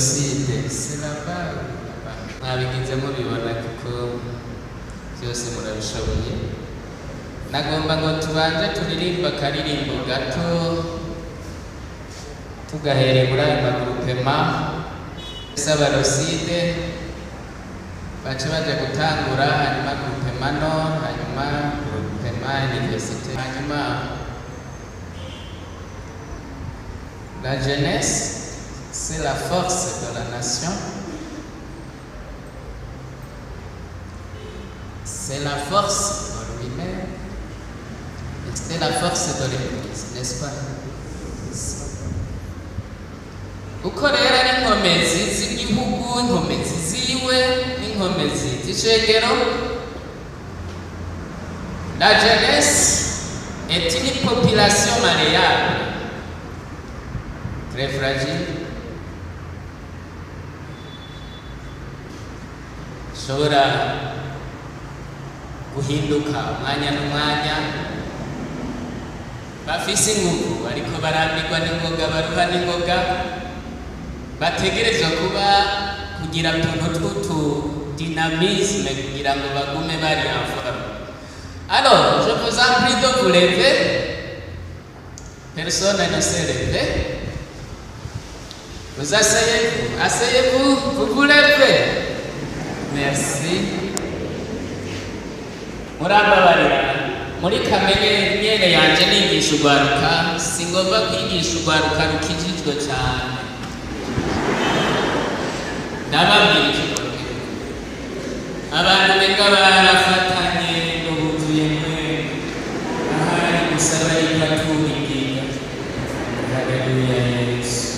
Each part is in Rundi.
Le sud, c'est là-bas ou là-bas? Mwabigize mubibona kuko byose murabishoboye. Nagomba ngo tubanze turirimba akaririmbo gato, tugahere muri ayo ma groupements. Saba le sud bace baja gutangura, hanyuma groupement nord, hanyuma groupement université, hanyuma la jeunesse, c'est la force de la nation, c'est la force de lui-même et c'est la force de l'Église, n'est-ce pas? Uko rero ari inkomezi z'igihugu, inkomezi ziwe n'inkomezi z'ishengero. La jeunesse est une population malléable, très fragile, ishobora guhinduka umwanya n'umwanya. Bafise ingufu ariko barambirwa n'ingoga, baruha n'ingoga, bategerezwa kuba kugira utuntu tw'utu dynamisme kugira ngo bagume bari en forme. Alors, je vous en prie de vous lever. Personne ne s'est levé. Vous asseyez-vous, asseyez-vous, vous vous levez. Merci. Murambabarira, muri kamere nyene yanje nigisha urwaruka, singomba kwigisha urwaruka rukijijwe cyane. Ndababwira icyo mbabwira, abantu benga barafatanye ngo buzuye mwe ahari gusa bariko batuhigiga. Haleluya, Yesu!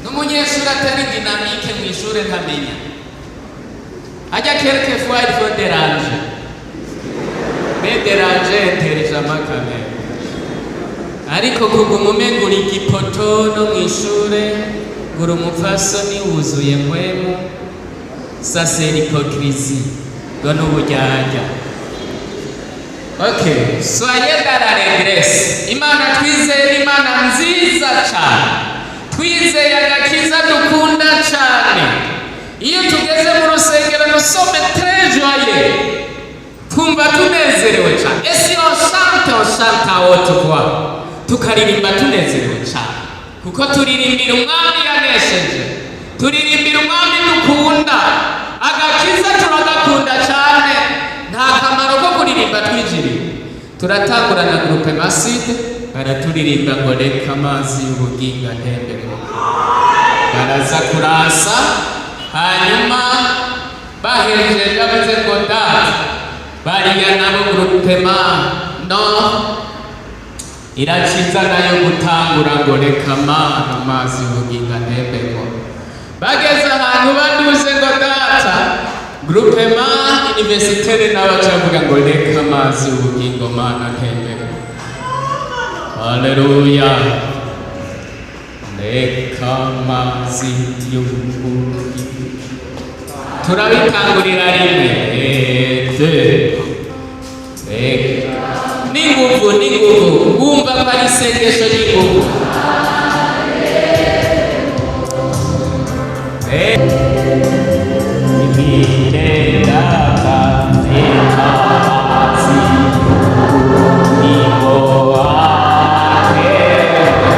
N'umunyeshuri atari dynamique mu ishure ntamenya hajya. Quelquefois il faut déranger, mais déranger intelligemment quand même. Ariko kuguma umenga uri igipoto no mu ishure, ngura umupfasoni wuzuye mpwemu, ça c'est l'hypocrisie, ngo n'uburyarya. Ok, soyez dans l'allégresse. Imana twizeye, Imana nziza cyane, twizeye agakiza dukunda cyane. Iyo tugeze mu rusengero, nous sommes très joyeux, twumva tunezerewe cyane. Et si on chante, on chante à haute voix, tukaririmba tunezerewe cyane kuko turirimbira umwami yanesheje, turirimbira umwami dukunda. Agakiza turagakunda cyane. Nta kamaro ko kuririmba twijiriye. Turatangura na groupement sud, baraturirimba ngo reka amazi y'ubugingo atembere. Baraza kurasa, hanyuma bahejeje bavuze ngo data, bariya nabo groupement nord iraciza nayo gutangura ngo reka mana amazi y'ubugingo atembeko. Bageze ahantu baduze ngo data, groupement universitaire nawe acavuga ngo reka amazi y'ubugingo mana atembeko. Haleluya! Reka amazi y'ubugingo. Turabitangurira rimwe ete reka n'inguvu, n'inguvu, wumva ko ari isengesho ry'inguvu. Ibwire data, reka amazi y'ubugingo atembeko.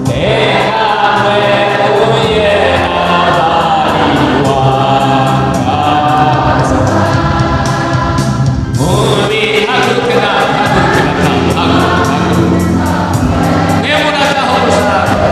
Reka mweguye abariwa. Muri haguruke nawe, haguruke batanu, haguruke, haguruke. Mwe murataho mushaka.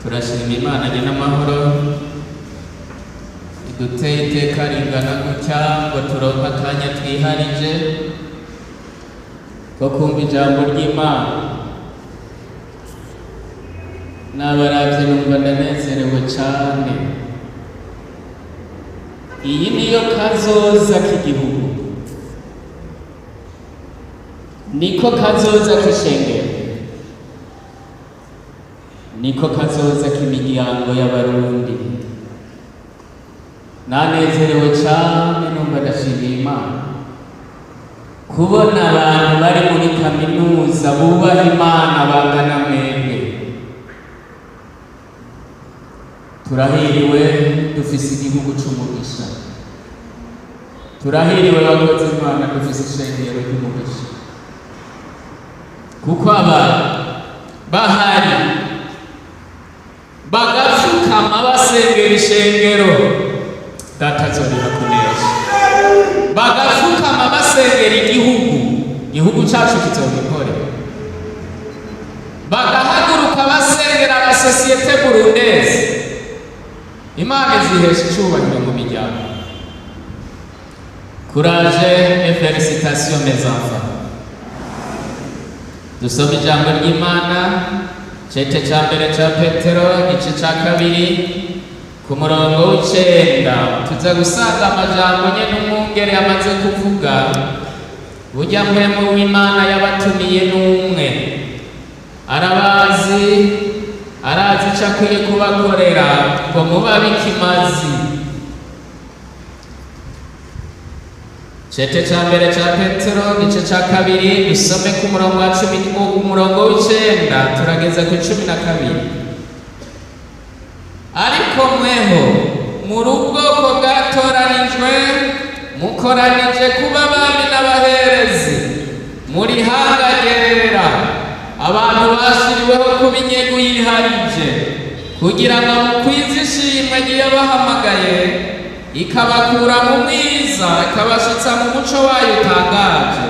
Turashima Imana n'amahoro iduteye iteka ringana gutya ngo turonke akanya twiharije ko kumva ijambo ry'Imana. Nabaravye numva ndanezerewe cane. Iyi niyo kazoza k'igihugu, niko kazoza k'ishengero, niko kazoza k'imiryango y'Abarundi. Nanezerewe cane, numva ndashimiye Imana kubona abantu bari muri kaminuza bubaha Imana bangana mwebwe. Turahiriwe, dufise igihugu c'umugisha. Turahiriwe bakozi Imana, dufise ishengero ry'umugisha, kuko aba bahari bagapfukama basengera ishengero, Data azoriha kunesha. Bagapfukama basengera igihugu, igihugu cacu kizobikore. Bagahaguruka basengera la société burundaise, Imana izihesha icubahiro mu miryango. Courage et félicitations, mes enfants. Dusome ijambo ry'Imana, cete ca mbere ca Petero, igice ca kabiri, ku murongo w'icenda. Tuza gusanga amajambo nyene umwungere amaze kuvuga. Burya Mpwemu w'Imana yabatumiye n'umwe arabazi, arazi ico akwiye kubakorera ngo mubabe ikimazi. Cete ca mbere ca Petero, igice ca kabiri, dusome ku murongo wa 10, umurongo w'icenda, turageza ku 12. Ariko mweho muri ubwoko bwatoranijwe, mukoranije kuba abami n'abaherezi, muri hanga ryera, abantu bashiriweho kuba inyegu yiharije, kugira ngo mukwize ishimwe ry'iyabahamagaye ikabakura mu mwiza ikabashitsa mu muco wayo utangaje.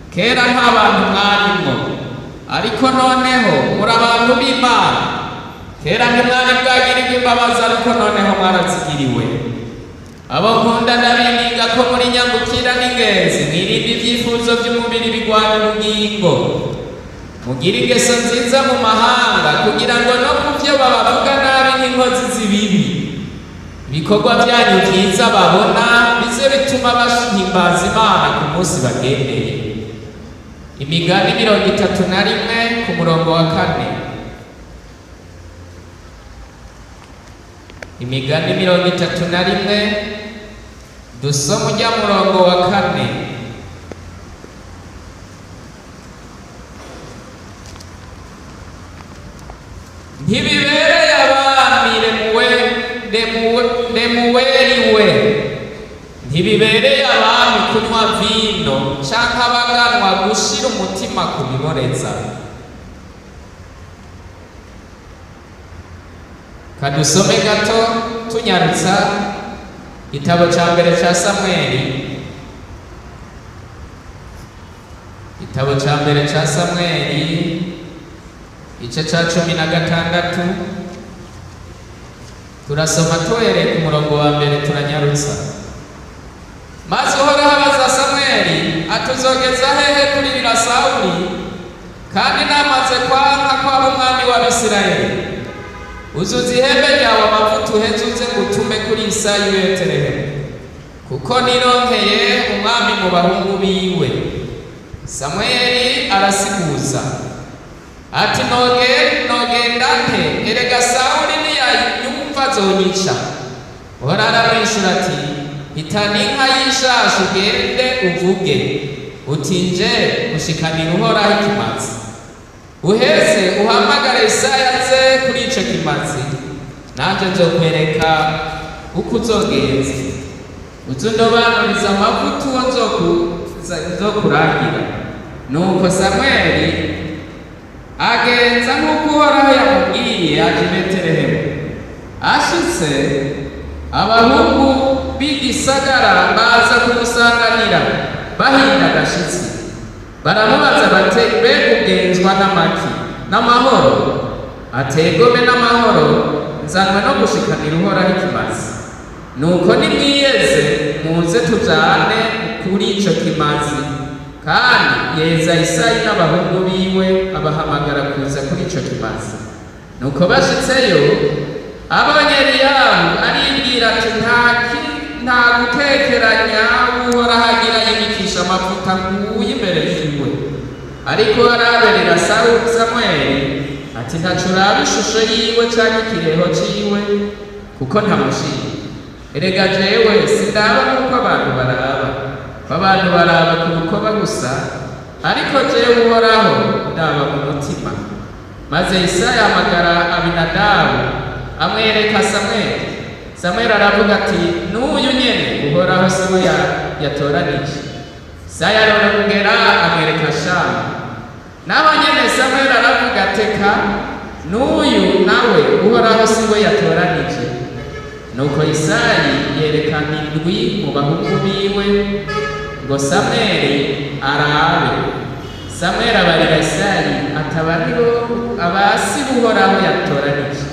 Kera nta bantu mwarimwo, ariko noneho muri abantu b'Imana. Kera ntimwari bwagirirwa imbabazi, ariko noneho mwarazigiriwe. Abo nkunda, ndabinginga ko muri nyambukira n'ingenzi, mwirinde ibyifuzo by'umubiri bigwanya ubugingo. Mugire ingeso nziza mu mahanga, kugira ngo no ku byo babavuga nabi nk'inkozi z'ibibi, ibikorwa byanyu byiza babona bize bituma bahimbaza Imana ku munsi bagendeye. Imigani 31 ku murongo wa 4. Imigani 31, dusoma ujya murongo wa 4. Ntibibereye abami Lemuweli we, ntibibereye abami kunywa vino canke abaganwa gushira umutima ku biboreza. Kadusome gato tunyarutsa igitabo ca mbere ca Samweli, igitabo ca mbere ca Samweli, igice ca 16. Turasoma tuhereye ku murongo wa mbere, turanyarutsa. Maze Uhoraho abaza Samweli ati: "Uzogeza hehe kuririra Sawuli, kandi namaze kwanka kwaba umwami w'Abisirayeli? Uzuza ihembe ryawe amavuta, uheze uze ngutume kuri Isayi w'i Betelehemu, kuko nironkeye umwami mu bahungu biwe." Samweli arasiguza ati: Nogenda nte? Erega Sawuli niyanyumva azonyica." Uhoraho aramwishura ati: "Hitana inka y'ishasha, ugende uvuge uti: 'Nje gushikanira Uhoraho ikimazi.' Uheze uhamagare Isaya aze kuri ico kimazi, nanje nzokwereka uko uzogenza. Uze undobanurize amavuta uwo nzokuragira." Nuko Samweli agenza nk'uko Uhoraho yamubwiye, aja i Betelehemu. Ashitse, abahungu b'igisagara baza kumusanganira bahinda agashitsi. Baramubaza bati: "Mbega ugenzwa n'amaki? N'amahoro?" Ategome n'amahoro, nzanwe no gushikanira Uhoraho ikimazi. Nuko nimwiyeze, muze tujane kuri ico kimazi. Kandi yeza Isayi n'abahungu biwe, abahamagara kuza kuri ico kimazi. Nuko bashitseyo, abonye Eliyabu aribwira ati: Nta gukekeranya, Uhoraho agira yimikisha amavuta nguyu imbere yiwe. Ariko araberera Samweli ati: Ntaco uraba ishusho yiwe canke ikireho ciwe, kuko ntamushimye. Erega jewe sindaba nk'uko abantu baraba, ko abantu baraba ku rukoba gusa, ariko jewe Uhoraho ndaba mu mutima. Maze Isaya ahamagara Abinadabu, amwereka Samweli. Samweli aravuga ati: N'uyu nyene, Uhoraho siwe yatoranije. Isaya arongera amwereka Shama, naho nyene Samweli aravuga ati: Eka, n'uyu nawe Uhoraho siwe yatoranije. Nuko Isayi yerekana indwi mu bahungu biwe ngo Samweli arabe. Samweli abarira Isayi ati: Aba nibo, abasi Uhoraho yatoranije.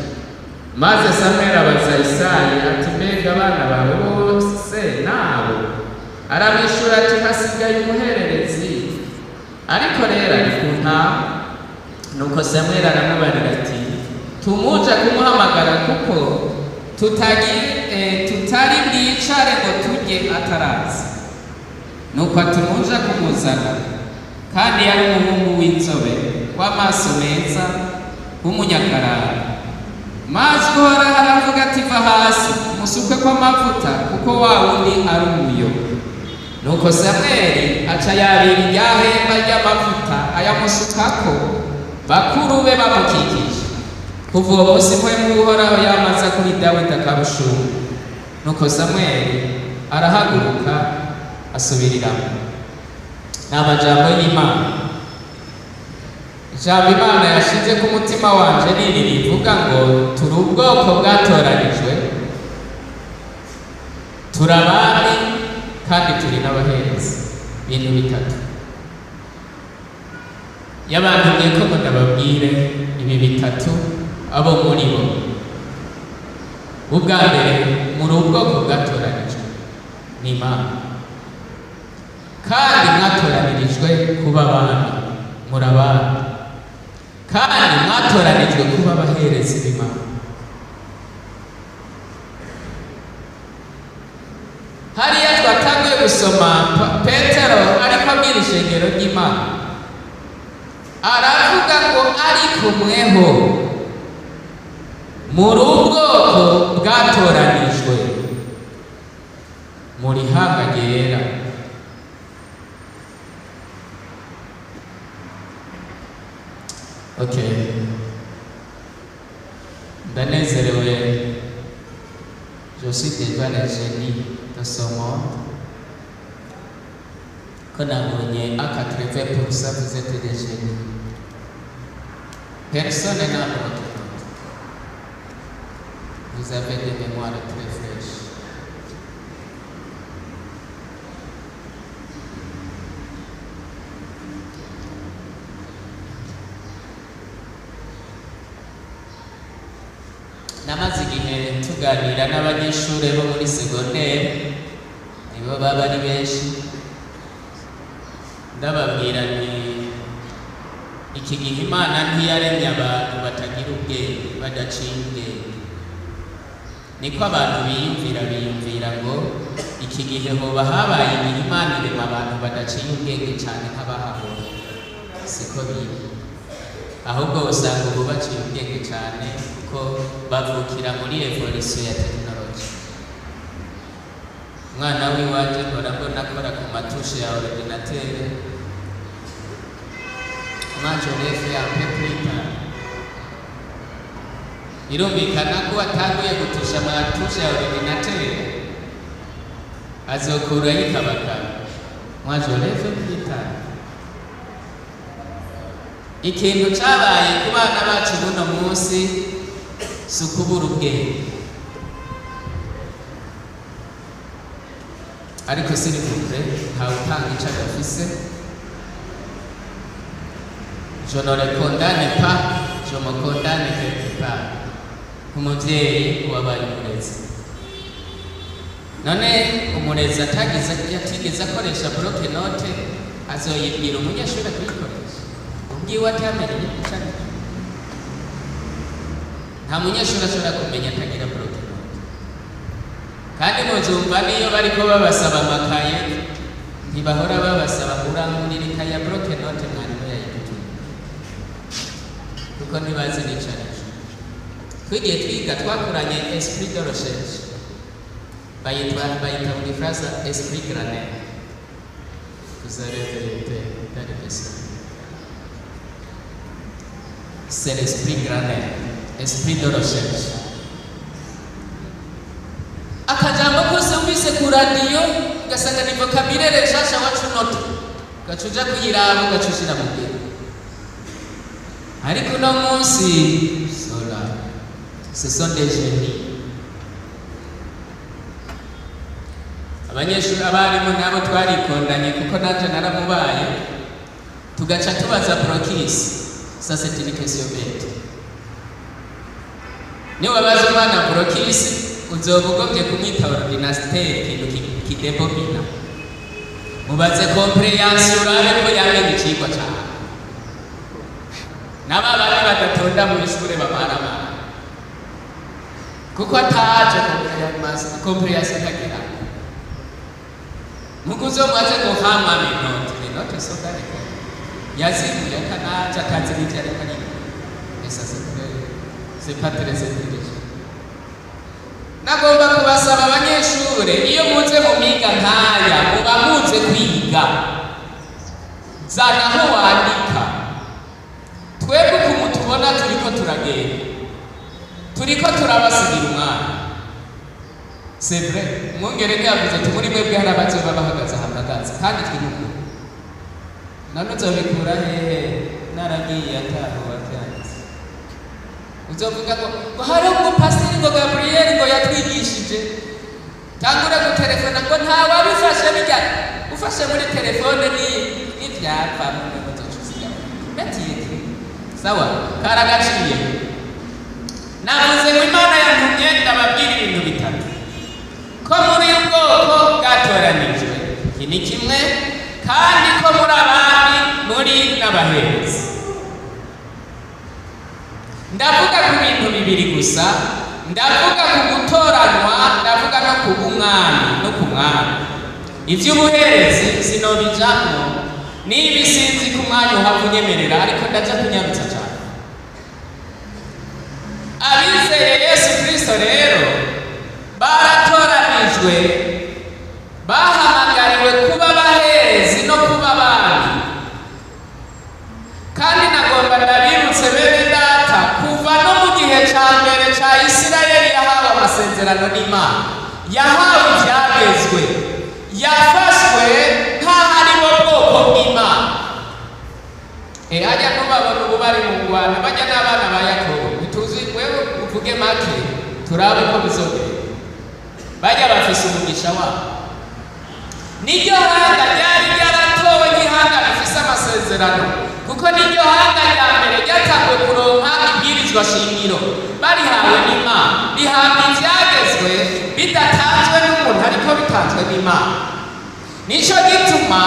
Maze Samweli abaza Isayi ati: Mbega abana bawe bose nabo? Aramwishura ati: Hasigaye umuhererezi, ariko rero ari ku ntama. Nuko Samweli aramubarira ati: Tumuja kumuhamagara, kuko tutari bwicare ngo turye ataraza. Nuko atumuja kumuzana. Kandi yari umuhungu w'inzobe, w'amaso meza, w'umunyakarara. Maze Uhoraho aravuga ati: Va hasi, musukwe kw'amavuta, kuko wa wundi ari umuyo. Nuko Samweli aca yabira irya hemba ry'amavuta, ayamusukako bakuru be bamukikije. Kuva uwo munsi Mpwemu w'Uhoraho yamaza kuri Dawidi akabushunga. Nuko Samweli arahaguruka asubiriramo. Ni amajambo y'Imana. Ijambo Imana yashize ku mutima wanje niri rivuga ngo: turi ubwoko bwatoranijwe, turi abami, kandi turi n'abaherezi. Ibintu bitatu yabantumye ko ngo ndababwire, ibi bitatu abo muri bo. Ubwa mbere, muri ubwoko bwatoranijwe n'Imana, kandi mwatoranirijwe kuba abami. Muri abami, kandi mwatoranijwe kuba abaherezi b'Imana. Hariya twatanguye gusoma, Petero ariko abwira ishengero ry'Imana, aravuga ngo: ariko mweho muri ubwoko bwatoranijwe, muri hanga ryera. Okay, ndanezerewe. Je suis déjà le génie de ce monde, ko nabonye à 80% vous êtes des génies. Personne n'a votre note. Vous avez des mémoires très fraîches. Namaze igihe tuganira n'abanyeshuri bo muri segonderi, nibo baba ari benshi. Ndababwira nti: iki gihe Imana ntiyaremye abantu batagira ubwenge, badaciye ubwenge. Niko abantu biyumvira, biyumvira ngo iki gihe hoba habaye igihe Imana irema abantu badaciye ubwenge cyane nk'abahahora. Siko biri, ahubwo usanga ubu baciye ubwenge cyane, kuko bavukira muri évolution ya tekinoloji. Umwana w'iwanje mpora mbona akora ku ma touches ya ordinateur. Moi, je l'ai fait un peu plus tard. Birumvikana ko atanguye gutusha ama touches ya ordinateur, azokura yikabakaba. Moi, je l'ai fait plus tard. Ikintu cabaye ku bana bacu buno munsi si ukubura ubwenge, ariko s'il vous plaît, ntawe utanga ico adafise. Je ne le condamne pas. je me condamne quelque part nk'umuvyeyi wabaye umurezi. None umurezi atagize, yatigeze akoresha bloc-notes, azoyibwira umunyeshuri kuyikoresha ubwiwe atamenye ico aricyo? Nta munyeshuri ashobora kumenya atagira bloc-notes. Kandi muzumva niyo bariko babasaba amakaye, ntibahora babasaba urangurira ikaye ya bloc-notes mwarimu yayigutuye, kuko ntibazi n'ico aricyo. Twigiye twiga, twakuranye esprit de recherche, bayitwa, bayita mu Gifaransa esprit granaire. Vous avez vérité dans les questions, c'est l'esprit granaire, esprit de recherche. Akajambo kose wumvise ku radiyo, ugasanga ni vocabulaire nshasha, wacu nota, ugaca uja kuyiraba, ugaca ushira mu bwenge. Ariko uno munsi sola, ce sont des génies. Abanyeshuri, abarimu nabo twarikondanye, kuko nanje naramubaye, tugaca tubaza blocus. Ça, c'est une question bête. Niwabaza umwana blocus, uzoba ugombye kumwita ordinateur, ikintu kidebobina. Mubaze compréhension, urabe ko yamenye icigwa cawe. N'aba bandi badatonda mu ishure bamaramara kuko ataje compréhension itagira. Mugu uzomubaze ngo hama les notes, les notes sont dans l'école, yazimuye akanaje atazi n'ivyo ariko ariga. Et ça, c'est pas très intelligent. Nagomba kubasaba, abanyeshure, iyo muze mu miga nkaya, muba muze kwiga, zana aho wandika. Twebwe ukuntu tubona turiko turagenda, turiko turabasigira umwanya. C'est vrai, umwungere ntiyavuze ati muri mwebwe hari abazoba bahagaze ahagaze kandi twimukuru. None uzobikura hehe naragiye ataho wavyanditse? Uzovuga ngo hari umupasiteri, ngo Gabriel, ngo yatwigishije. Tangura gutelefona ngo nta wabifashe bijya ufashe muri telefone, ni n'ivyapfa none uzoca usigara betiyeke. Sawa, karagaciye. Navuze ngo Imana yantumye ndababwira ibintu bitatu: ko muri ubwoko bwatoranijwe, iki ni kimwe, kandi ko muri abandi, muri n'abaherezi. Ndavuga ku bintu bibiri gusa. Ndavuga ku gutoranwa, ndavuga no ku bw'umwami no ku mwami. Iby'ubuherezi sinobijamwo niba isinzi ko umwanya uhava unyemerera, ariko ndaja kunyarutsa cyane. Abizeye Yesu Kristo rero baratoranijwe, bahamagariwe kuba abaherezi no kuba abami. Kandi nagomba ndabibutse, bene data, kuva no mu gihe ca mbere ca Isirayeli yahawe amasezerano n'Imana, yahawe ivyagezwe, yafashwe nk'aho ari bo bwoko bw'Imana. Hajya ntubabona ubu bari mu ngwano, bajya n'abana ba Yakobo. Ntituzi, wewe uvuge make, turabe ko bizogenda. Bajya bafise umugisha wabo. Niryo hanga ryari ryaratowe nk'ihanga rifise amasezerano, kuko niryo hanga rya mbere ryatanguye kuronka ibwirizwa shingiro barihawe n'Imana, rihabwa ivyagezwe bidatanzwe n'umuntu ariko bitanzwe n'Imana. Nico gituma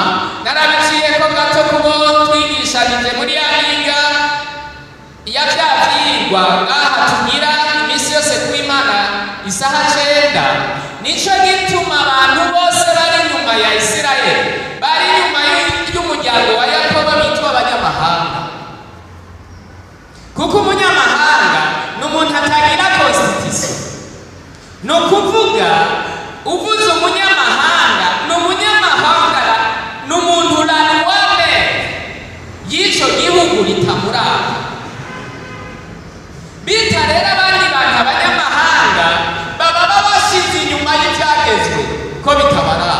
narabiciyeko gato kubo twigishanije muri ya mpinga ya vya vyigwa ngaha tugira iminsi yose ku Imana isaha 9. Nico gituma abantu bose bari inyuma ya Isirayeli, bari inyuma y'umuryango wa Yakobo, bitwa abanyamahanga, kuko umunyamahanga ni umuntu atagira constitution. Ni ukuvuga, uvuze umunyamahanga, ni umunyamahanga, ni umuntu la loi y'ico gihugu ritamuraba. Bita rero abandi bantu abanyamahanga, baba babashize inyuma y'ibyagezwe ko bitabaraba.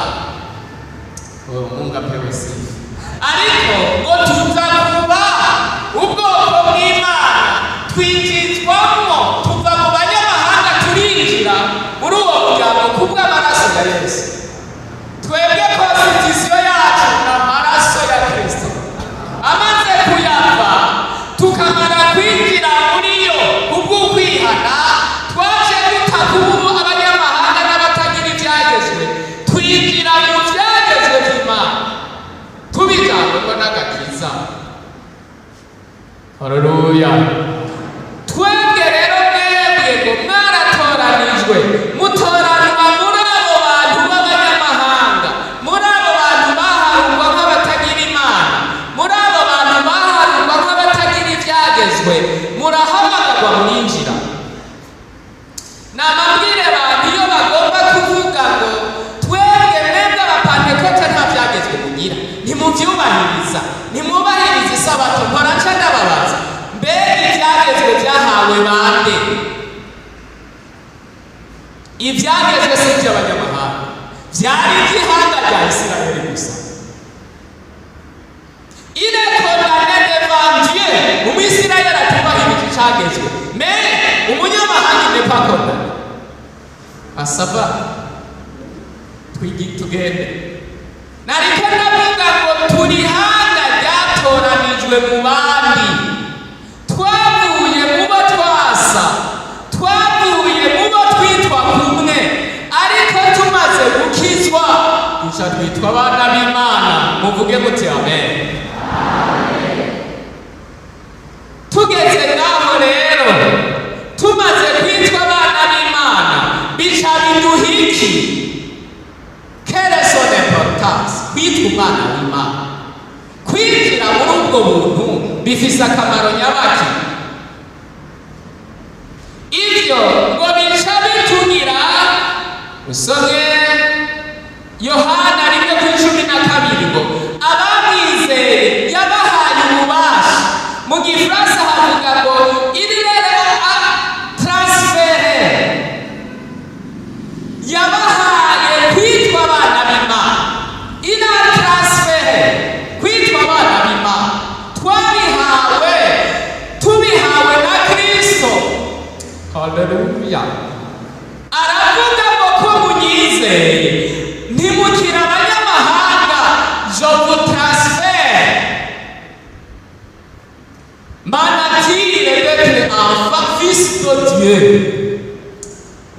Oh, Mungu apewe sifa. Ariko ngo tuza kuba ubwoko bw'Imana, twinjizwamwo, tuva mu banyamahanga turinjira muri uwo muryango kubw'amaraso ya Yesu. Twebwe constitution yacu ni amaraso ya Kristo. Amaze kuyava, tukamara kwinjira. Haleluya. Twebwe rero, mwebwe ngo mwaratoranijwe, mutoranwa muri abo bantu b'abanyamahanga, muri abo bantu baharurwa nk'abatagira Imana, muri abo bantu baharurwa nk'abatagira ibyagezwe, murahamagarwa, murinjira. Ni amabwire bantu iyo bagomba kuvuga ngo twebwe, mwebwe Abapantekote, nta byagezwe mugira, ntimubyubahiriza, ntimwubahiriza Isabato. Mpora nca ndababaza: mbega ibyagezwe byahawe bande? Ibyagezwe si iby'abanyamahanga, byari iby'ihanga rya Isirayeli gusa. Il est condamné devant Dieu, Umwisirayeli atubahirije icagezwe, mais umunyamahanga n'est pas condamné. Asaba twigi tugende. Nariko ndavuga ngo turi hanga ryatoranijwe mu bandi. Twavuye mu bo twasa, twavuye mu bo twitwa kumwe, ariko tumaze gukizwa duca twitwa abana b'Imana. Muvuge muti amen. Tugeze ngaho rero, tumaze kwitwa abana b'Imana, bica biduha iki? Quelle est son importance, kwitwa umwana w'Imana? Kwinjira muri ubwo buntu bifise akamaro nyabaki? Ibyo ngo bica bitugira, usomye Yohana 1:12 ngo abamwizeye yabahaye ububasha. Mu Gifaransa havuga ngo il leur a transféré, yabahaye kwitwa abana b'Imana. Il a transféré kwitwa abana b'Imana. Twabihawe, tubihawe na Kristo. Haleluya. Aravuga ngo ko munyizeye, ntimukiri abanyamahanga, je vous transfère ma nature d'être enfant, fils de Dieu.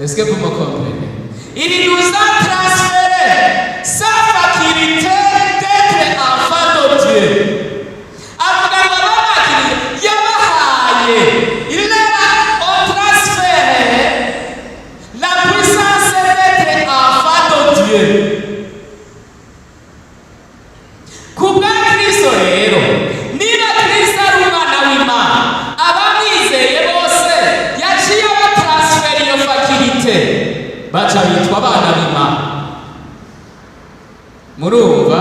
Est-ce que vous me comprenez? Il nous a transféré sa faculté d'être enfant de Dieu. Avuga ngo abamwakiriye yabahaye, il leur a transféré la puissance d'être enfant de Dieu. Ku bwa Kristo rero, niba Kristo ari umwana w'Imana, abamwizeye bose yaciye abatransfera iyo faculté, baca bitwa abana b'Imana. Murumva,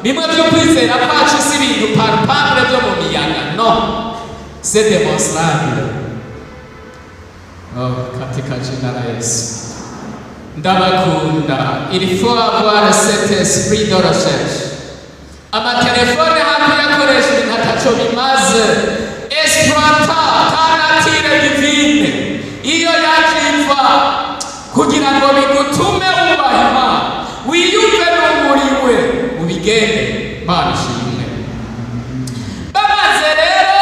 bimwe byo kwizera kwacu si ibintu palpable byo mu miyaga, non, c'est démonstrable. Oh, katika jina la Yesu, ndabakunda. Il faut avoir cet esprit de recherche. Amatelefone hakuyakoresha ibintu ataco bimaze, exploita ta nature divine iyo yajiva, kugira ngo bigutume wubaha Imana, wiyumve n'umuriwe ubigende. Mana ishimwe. Bamaze rero,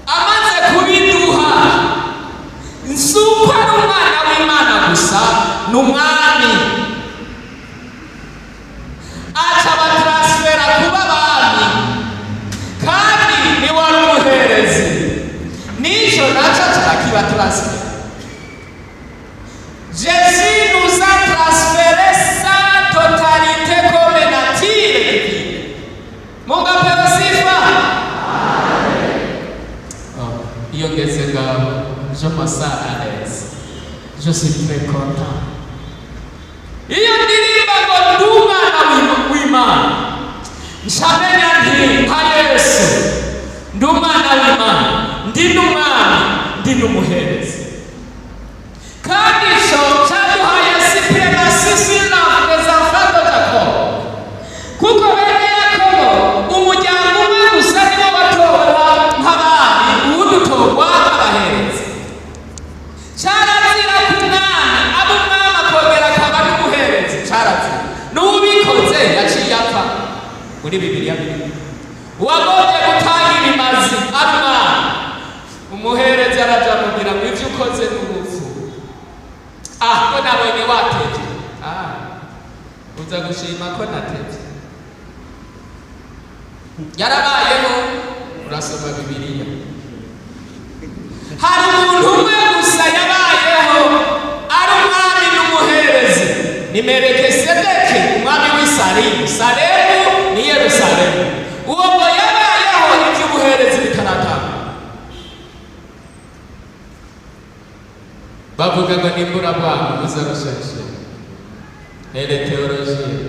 amaze kubiduha, si uko ari umwana w'Imana gusa, ni umwami, aca abatransfera kuba abami, kandi ni wari umuherezi, n'icyo nacyo turakibatransfera. Jésus nous a transféré sa totalité comme nature divine. Mungu apewe sifa. Oh, iyo ngeze ngaho, je me sens à l'aise. Je suis très content. Iyo ndirimba ngo ndi umwana w'Imana, ncamenya nti nka Yesu ndi umwana w'Imana, ndi n'umwami, ndi n'umuherezi. Kandi ico caduhaye suprématie sur les enfants de Jacob, kuko bene Yakobo umuryango umwe gusa niwo watowe nk'abami, uwundi utorwa nk'abaherezi. Carazira ku mwami aba umwami akongera akaba n'umuherezi, carazira. N'uwubikoze yaciye apfa. Muri Bibiliya birimo uwagombye gutanga ibimazi ari umwami, umuherezi araja amubwira ngo ivyo ukoze ni ubupfu. Ah, ko nabonye watevye. Ah, uza gushima ko natevye. Yarabayeho. Urasoma Bibiliya, hari umuntu umwe gusa yabayeho ari umwami n'umuherezi, ni Melekisedeki, umwami w'i Salimu. Salemu ni Yerusalemu. Uwo ngo yabayeho iby'ubuherezi bitaratanga. Bavuga ngo ni imburabwami. Muze recherche et les théologies,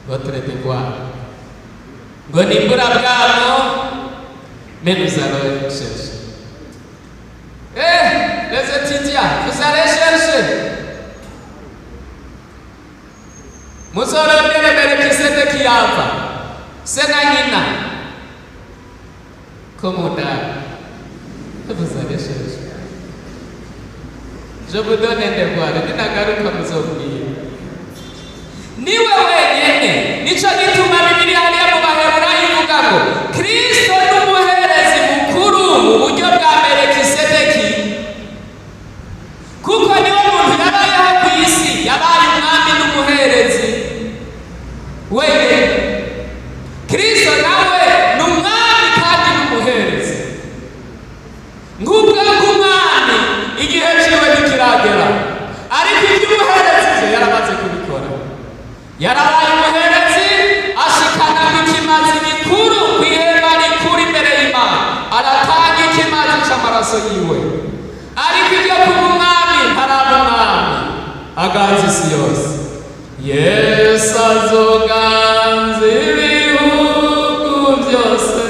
votre devoir, ngo ni imburabwamo, mais nous allons chercher. Eh, les étudiants, vous allez chercher. Muzorondere Melekisedeki yava se na nyina ko mudari. Vous allez chercher. Je vous donne un devoir, ninagaruka muzobwira. Niwe wenyene. Nico gituma Bibiliya hariya mu Baheburayo ivuga ngo Kristo n'umuherezi mukuru mu buryo bwa Melekisedeki, kuko niwe muntu yabayeho ku isi yabaye umwami n'umuherezi wenyine. Kristo nawe ni umwami kandi n'umuherezi. Ngubwo bw'umwami igihe ciwe ntikiragera, ariko iby'umuherezi byo yaramaze kubikora. Yarabaye umuherezi, ashikana ikimazi gikuru ku ihema rikuru imbere y'Imana, aratanga ikimazi c'amaraso yiwe. Ariko ibyo kuba umwami, ntaraba umwami aganza isi yose. Yesu azoganza ibihugu byose.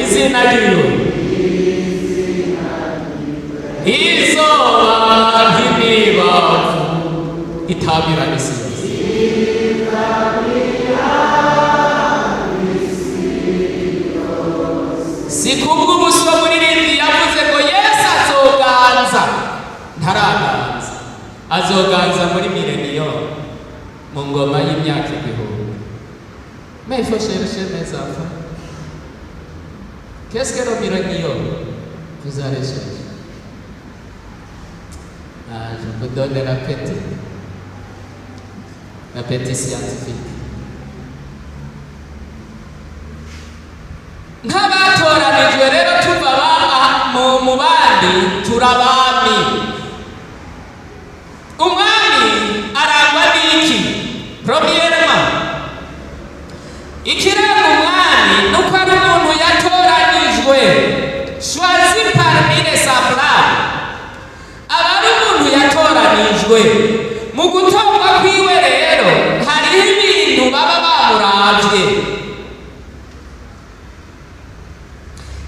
Izina ryiwe izoba nk'imibavu itabira isi yose. Si kubw'ubuso muririmbyi yavuze ngo Yesu azoganza, ntaraganza, azoganza muri mileniyo, mu ngoma y'imyaka 1000. Mais il faut chercher, mes enfants. Qu'est-ce que le millénium? Vous allez chercher. Ah, je vous donne l'appétit. L'appétit scientifique. Nk'abatoranijwe rero tuva mu bandi, turabami. Umwami arangwa n'iki? Premièrement, ikiranga umwami nuko ari umuntu yatoranijwe, choisi parmi les semblables. Aba ari umuntu yatoranijwe. Mu gutorwa kwiwe rero hariho ibintu baba bamuravye.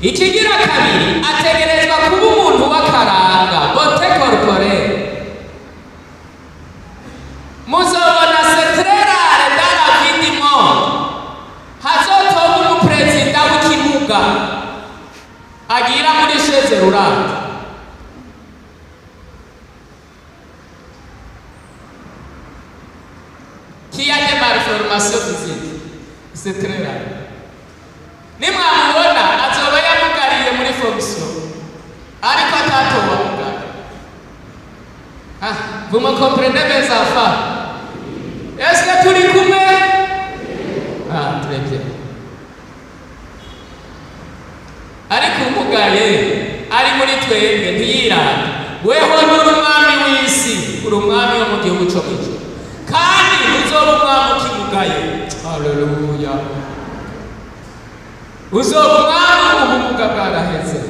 Ikigira kabiri, ategerezwa kuba umuntu w'akaranga, beauté corporelle. Muzobona, c'est très rare dans la vie du monde hazotorwa umuperezida w'ikimuga agira muri chaise roulante. Qui a des malformations physiques, c'est très rare. Nimwamubona azoba yamugariye muri fonction, ariko atatowe amugara. Ah, vous me comprenez, mes enfants? Est-ce que turi kumwe? Ah, très bien. Ariko umugaye ari muri twebwe ntiyirate. Weho nturi umwami w'isi, uri umwami wo mu gihugu co mw'ijuru, kandi uzoba umwami ukimugaye. Haleluya! Uzoba umwami ubumuga bwaraheze.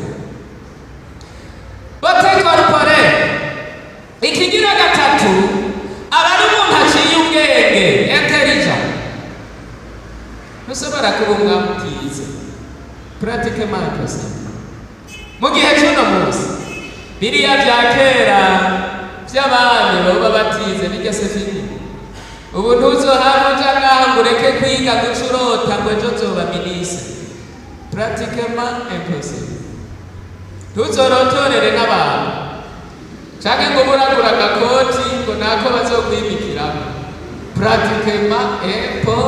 Beauté corporelle. Ikigira gatatu, aba ari umuntu aciye ubwenge, intelligent. Ntushobora kuba umwami utize, pratiquement impossible mu gihe cy'uno munsi. Biriya bya kera by'abami baba batize bijya, c'est fini. Ubu ntuzohava uja ngaho ngo ureke kwiga, guca urota ngo ejo nzoba minisitiri, pratiquement impossible. Ntuzorotorere n'abantu canke ngo buragura agakoti ngo nako bazokwimikiramo, pratiquement impo.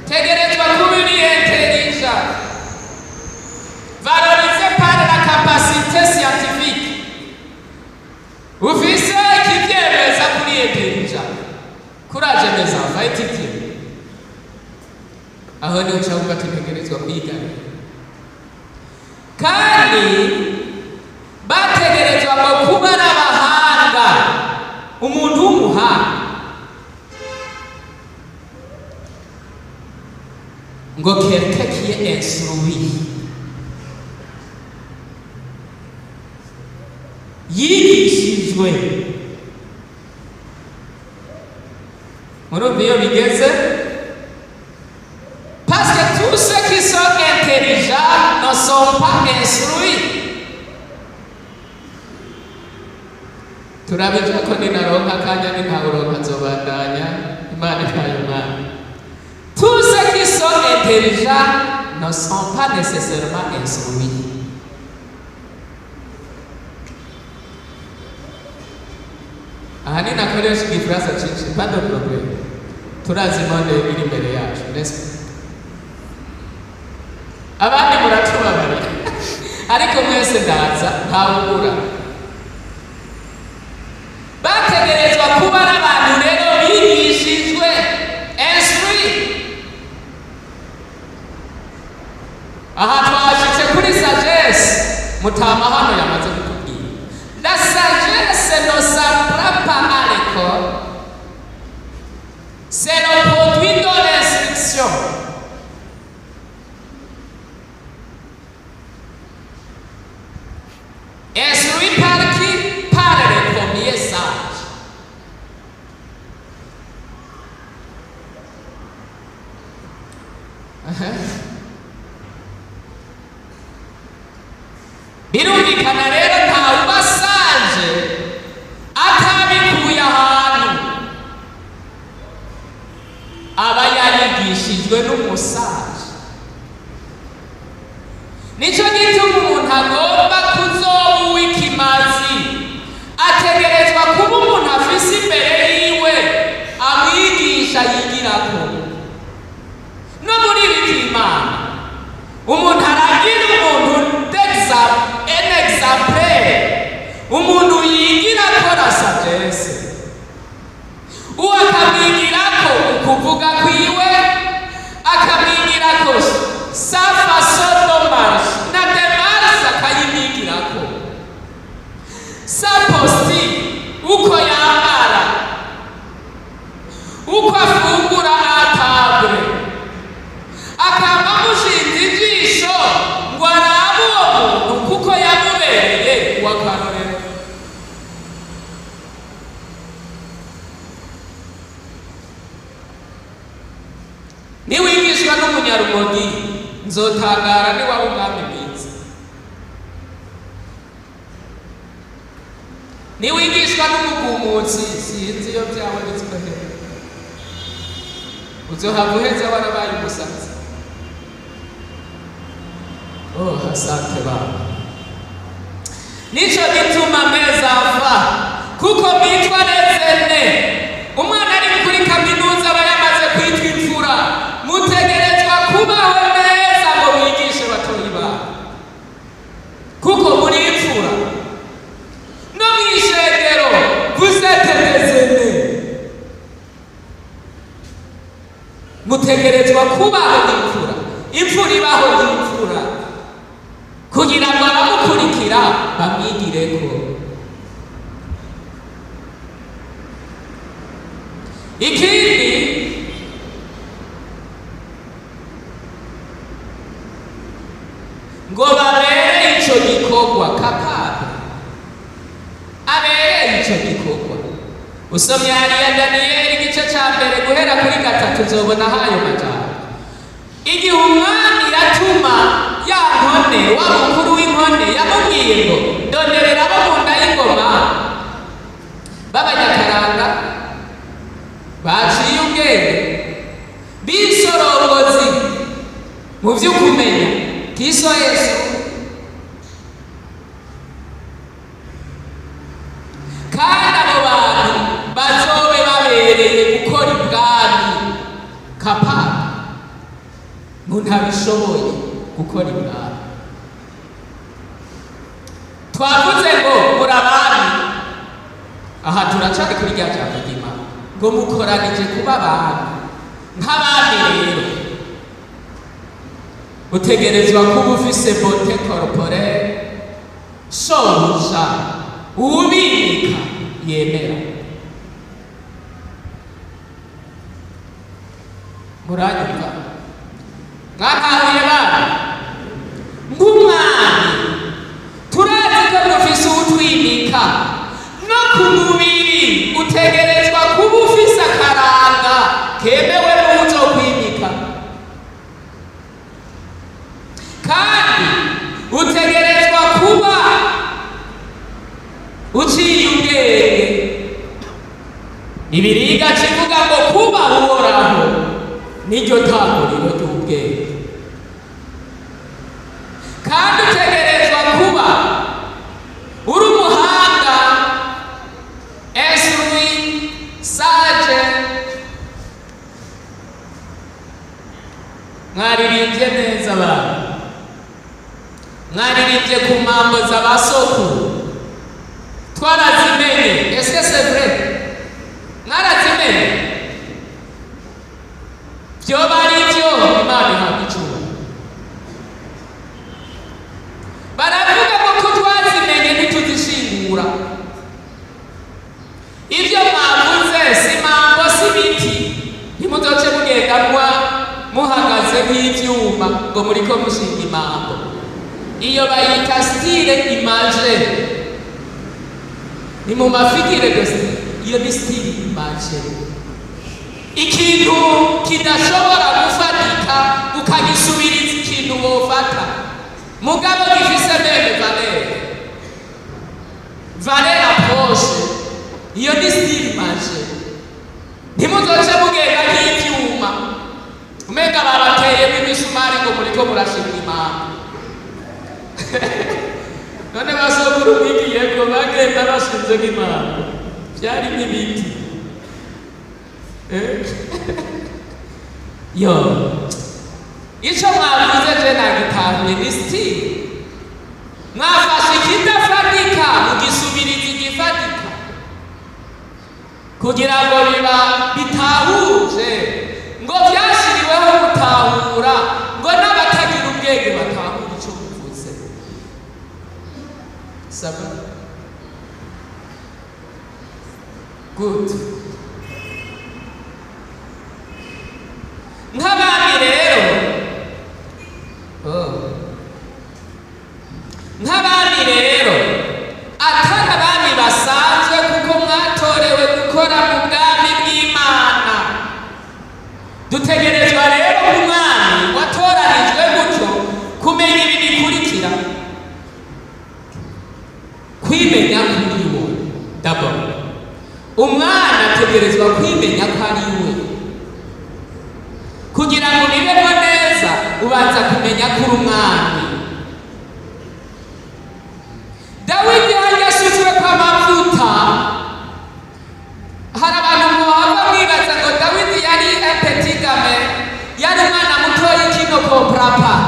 Tegerezwa kuba uri intelligent, valorisé par la capacité scientifique. charge mes enfants étudier. Aho niho uca wumva tutegerezwa kwiga. Kandi bategerezwa ngo kuba ari abahanga. Umuntu w'umuhanga ngo quelqu'un qui est instruit, yigishijwe. Murumva iyo bigeze, parce que tous ceux qui sont intelligents ne sont pas instruits. Turabija ko ninaronka akanya, nintawuronka nzobandanya. Imana ihaye umwami. Tous ceux qui sont intelligents ne sont pas nécessairement instruits. Aha ninakoresha igifaransa cinshi, pas de problème, turazi monde iri imbere yacu, n'est-ce pas? Abandi muratubabarira, ariko mwese ndaza ntawubura. Bategerezwa kuba n'abantu rero bigishijwe, instruit. Aha twashitse kuri sagesse. Mutama hano yamaze kutubwira: la sagesse ne s'apprend pas à l'école, c'est le produit de l'instruction. Instruit par qui? Par les premiers sages. Aha. Birumvikana rero, ntawe sage atabikuye ahantu, aba yarigishijwe n'umu sage. Nicyo gituma umuntu agomba kuzoba uw'ikimazi ategerezwa kuba umuntu afise imbere yiwe amwigisha yigirako. No muri ibi by'Imana, umuntu aragira umuntu un exemplaire, umuntu yigirako la sagesse, uwo akamwigirako ukuvuga kwiwe, akamwigirako sa façon de marche na démarche, akayimwigirako sa posture, uko yambara, uko afungura à table, akaba amushinze ijisho ngo arabe uwo muntu kuko yamubereye uw'akarorero. Niwigishwa n'umunyarumogi, nzotangara niwaba umwami mwiza. Niwigishwa n'umugumutsi, sinzi iyo byawe bizohera, uzohava uheze warabaye umusazi. Oh, asante Baba. Nico gituma meza ava kuko bitwa nezene. Umwana ari kuri kaminuza aba yamaze kwitwa imfura. Mutegerezwa kubaho neza ngo mwigishe batoyi banyu kuko muri imfura. No mw'ishengero, vous êtes des aînés, mutegerezwa kubaho nk'imfura. Imfura ibaho nk'imfura kugira ngo abamukurikira bamwigireko. Ikindi, ngo babere ico gikorwa, capable, abereye ico gikorwa. Usomye hariya Daniyeli igice ca mbere guhera kuri 3, uzobona hayo majambo. Igihe umwami yatuma ya nkone, wa mukuru w'inkone yamubwiye ngo: "Ndonderera abo mu nda y'ingoma b'abanyakaranga baciye ubwenge, b'isorongozi mu vy'ukumenya kiso Yesu, kandi abo bantu bazobe babereye gukora ibwami." Capable, umuntu abishoboye gukora ibwami. Twavuze ngo muri abami. Aha turacari kuri rya jambo ry'Imana. Ngo mukoranije kuba abami. Nk'abami rero, utegerezwa kuba ufise beauté corporelle shobuja uwubika yemera. Muranyumva? Mwatahuye bana? Nk'umwami, turazi ko dufise uwutwimika. No ku mubiri utegerezwa kuba ufise akaranga kemewe n'uwuzokwimika, kandi utegerezwa kuba uciye ubwenge. Ibiriga kivuga ngo kuba Uhoraho niryo tanguriro ry'ubwenge. Kandi utegerezwa kuba uri umuhanga, instruit, sage. Mwaririmbye neza abantu, mwaririmbye ku mambo za basokuru, twarazimenye. Est-ce que c'est vrai? Mwarazimenye? Vyoba ari vyo, Imana ihabwa icubahiro. Baravuga ngo ko twazimenye ntituzishingura. Ibyo mwavuze si mambo, si biti. Ntimuzoce mugenda mwa muhagaze nk'ivyuma ngo muriko mushinga imambo. Iyo bayita style image, ni mu ma figures de style. Iyo ni style image, ikintu kidashobora gufatika ukagisubiriza ikintu wofata, mugabo gifise même valeur approche. Iyo ni style image. Ntimuzoce mugenda nk'ivyuma, umenga babateyemo imisumari ngo muriko murashinga imambo. None basokuru mwigiyeko bagenda bashinze nk'imambo, vyari nk'ibiti. Eh? Yo, ico mwavuze je nagitahuye, ni style. Mwafashe ikidafatika mugisubiriza igifatika kugira ngo biba bitahuje, ngo byashyiriweho gutahura, ngo n'abatagira ubwenge batahura icyo muvuze. Ça va? Good. Nk'abami rero, oh, nk'abami rero, atari abami basanzwe, kuko mwatorewe gukora mu bwami bw'Imana. Dutegerezwa rero nk'umwami watoranijwe gutyo kumenya ibi bikurikira: kwimenya kuri wo. D'abord, umwana ategerezwa kwimenya ko ari we. Kugira ngo bibemo neza, ubanza kumenya ko uri umwami. Dawidi hajya asutswe kw'amavuta, hari abantu muhava mwibaza ngo Dawidi yari un petit gamin, yari umwana mutoyi qui ne comprend pas.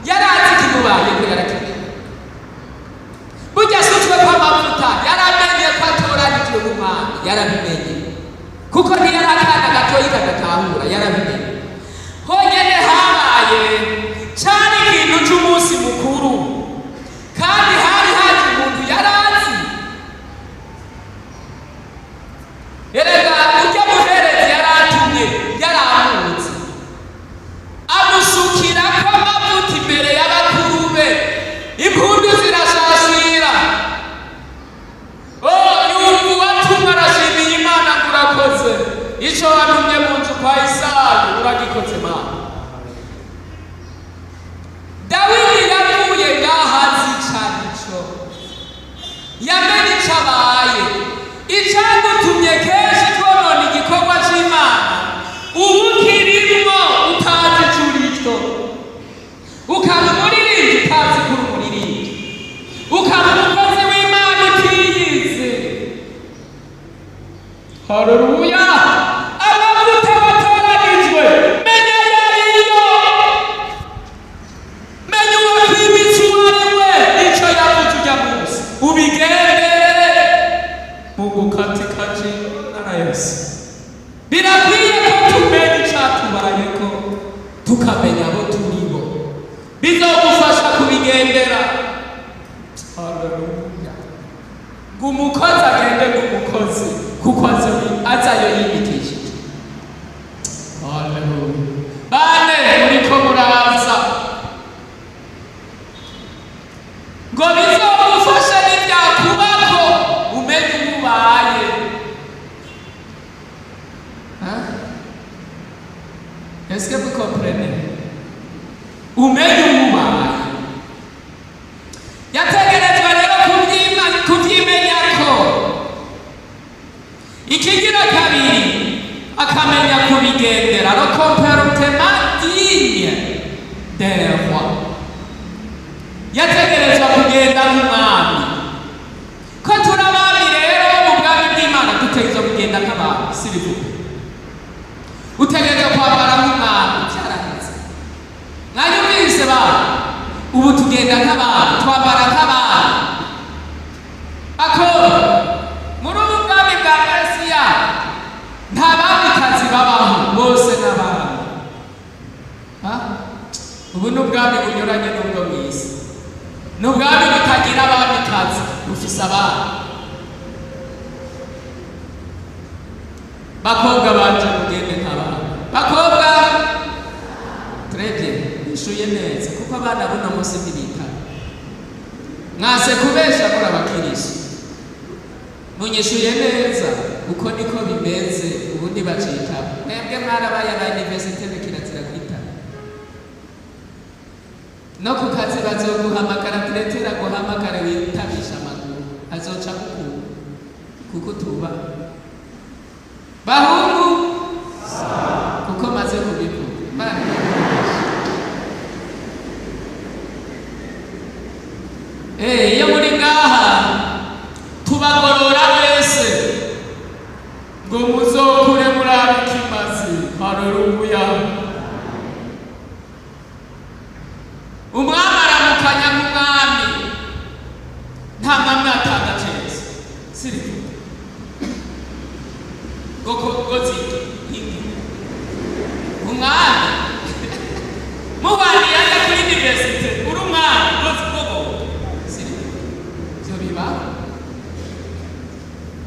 Yari azi ikimubayeko, yarakimenya. Burya asutswe kw'amavuta yaramenye ko atoranijwe n'umwami, yarabimenye, kuko ntiyari akana gatoyi kadatahura, yarabimenye. Honyine habaye cari ikintu c'umunsi mukuru, kandi hari haje umuntu yarazi. Erega ujya muherezi yaratumye, yaramuzi, amusukirako amavuta imbere y'abakuru be, impundu zirashashira. Oh, yumva uwatumwe arashimiye Imana ngo urakoze, ico watumye mu nzu kwa Isayi uragikoze, Mana. Dawidi yavuye ngaho azi ico yamenye ico abaye. Icagutumye kenshi twonona igikorwa c'Imana, ubu kirimwo utazi ico urico, ukaba umuririmbyi utazi ko uri umuririmbyi, ukaba umukozi w'Imana utiyizi. Haleluya! Amavuta watoranijwe, menya yariyo, menya uwakwimitse uwo ari we, ico yavuze ujya munsi ubigendere. Mungu, katika jina la Yesu. Tukamenya abo turibo, bizogufasha kubigendera. Haleluya! Ngo umukozi agende nk'umukozi, kuko azayo yimikishije. Haleluya! Bane muriko muraza, ngo bizogufashe n'ibyakubako umenye uko ubaye. Hein? Est-ce que vous comprenez? Umenye uko ubaye. Yategerezwa rero kubyimenyako. Ikigira kabiri, akamenya kubigendera, le comportement digne d'un roi. Yategerezwa kugenda nk'umwami. Ko turi abami rero mu bwami bw'Imana, dutegerezwa kugenda nk'abami. Si bivuga utegerezwa kwambara nk'umwami, byaraheze. Mwanyumvise ba? Ubu tugenda nk'abami, twambara nk'abami. Ako muri ubu bwami bwa Mesiya nta bamikazi babaho, bose n'abami. Ha? Ubu ni ubwami bunyuranye n'ubwo mu isi, ni ubwami butagira abamikazi, bufise abana. Bakobwa banje, mugende nk'abana. Bakobwa, très bien, bishuye neza, kuko abana buno munsi ntibitaba. Mwase kubesha, muri abakirisu, munyishuye neza, uko niko bimeze. Ubundi bacitaba. Mwebwe mwarabaye aba université, kirazira kwitaba. No ku kazi bazoguhamagara, directeur aguhamagare witabisha amaguru, azoca gukura kuko utubaha. Bahungu, kuko maze kubivuga, Imana irakoresha. Iyo muri ngaha tubagorora wese ngo muzokure muri ikimazi. Haleluya! Umwami aramukanya nk'umwami, nta mwami atanga ceza sirivuga ngo ngo zige ingi. Umwami muhwaniye ajya kuri université, uri umwami, ngo ngo sirivuga ivyo bibaho.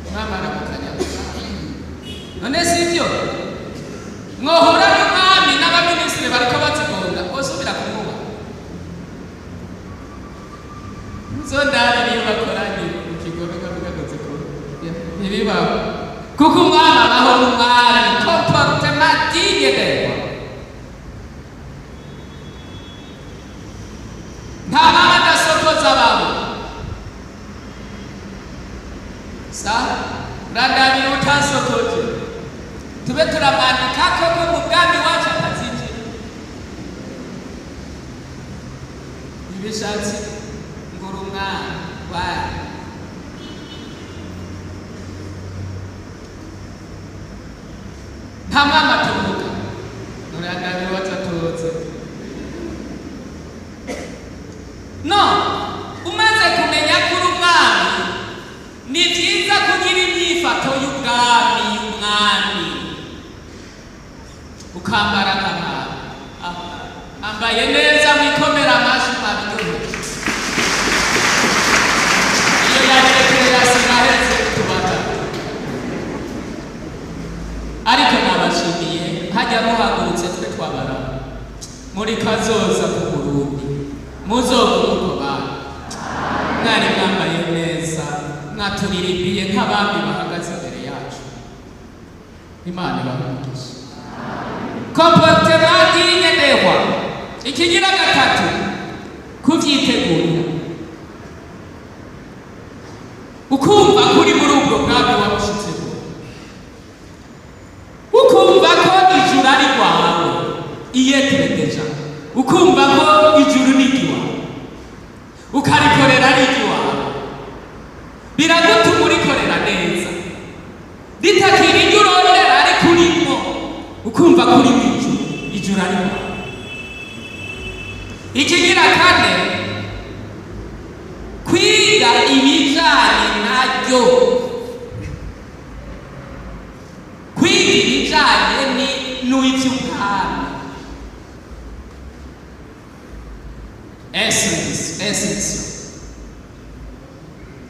Umwami aramukanya nk'umwami. None sivyo mwohura n'umwami n'abaminisitiri bariko bazigonga, osubira kumuba muzondabira iyo bakoranye mu kigobe, kavuga ngo zikora ntibibaho, kuko umwami abaho n'umwami, comportement digne d'un roi. Nta mwami adasokoza abaho. Sa urandabira utasokoje, tube turamwandika koko mu bwami wacu atazinjira. Ntibishatse ngo uri umwami wayo. Nta mwami atuvuga, urandabira watatotse. No umaze kumenya ko uri umwami, ni byiza kugira imyifato y'ubwami, y'umwami, ukambara nk'amwami. Ambaye neza, mwikomera amashi, mwabiryoheje. Iyo yarekerera sinaheze tubata, ariko nabashimiye. Hajya muhagurutse, twe twabara muri kazoza ku Burundi, muzoguruko bana. Mwari mwambaye neza, mwaturirimbiye nk'abami bahagaze imbere yacu. Imana ibahe. Comportement digne des rois. Ikigira gatatu, kuvyitegurira, ukumva kuri muri ubwo bwami wabushitsemo, ukumva ko ijuru ari rwawe, iyetere déjà, ukumva ko ijuru ni iry'iwawe, ukarikorera ari iry'iwawe, biragutuma urikorera neza, ritakiri iryo urondera, ariko urimo ukumva ko uri mu ijuru, ijuru ari rwawe. Ikigira kane, kwiga ibijanye naryo, kwiga ibijanye n'ivy'ubwami. Instruction, instruction.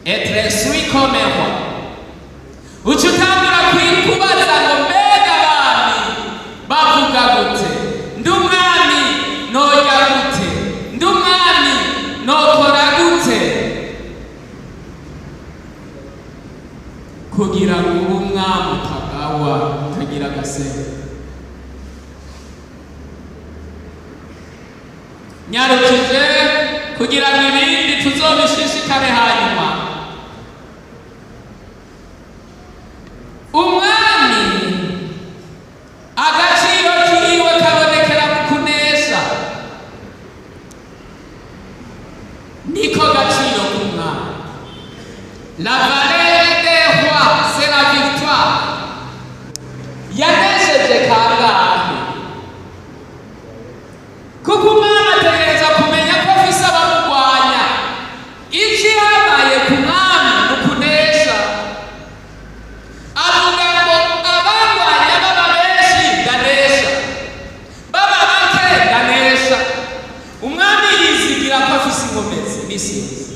Être instruit comme un roi. Uca utangura kubaza ngo: mbega abami bavuga gute? Ndi umwami, norya gute? Ndi umwami, nokora gute? Kugira ngo ube umwami utagawa, utagira agasebe. Nyarukije kugira ngo ibindi tuzobishishikare hanyuma. Umwami, agaciro kiwe kabonekera mu kunesha. Niko gaciro k'umwami. La valeur des rois, c'est la victoire. Yanesheje kangahe? Kuko umwami ategereza kumenya ko afise abamurwanya. Ikihambaye ku mwami ni ukunesha. Avuga ngo: abangwanya baba benshi, ndanesha; baba bake, ndanesha. Umwami yizigira ko afise inkomezi misi yose.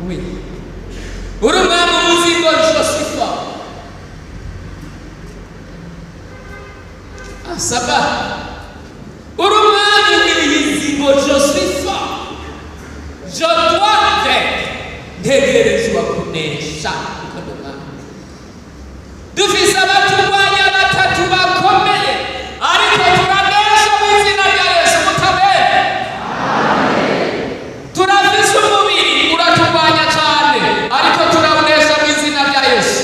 Oui, uri umwami, uzi ngo je suis fort. Ah, ça va. Uri umwami, wiyizi ngo je suis fort, je dois vaincre, ntegerezwa kunesha kuko ndi umwami. Dufise abaturwanya batatu bakomeye, ariko turanesha mu izina rya Yesu. Mutabere, turafise umubiri uraturwanya cyane, ariko turawunesha mu izina rya Yesu.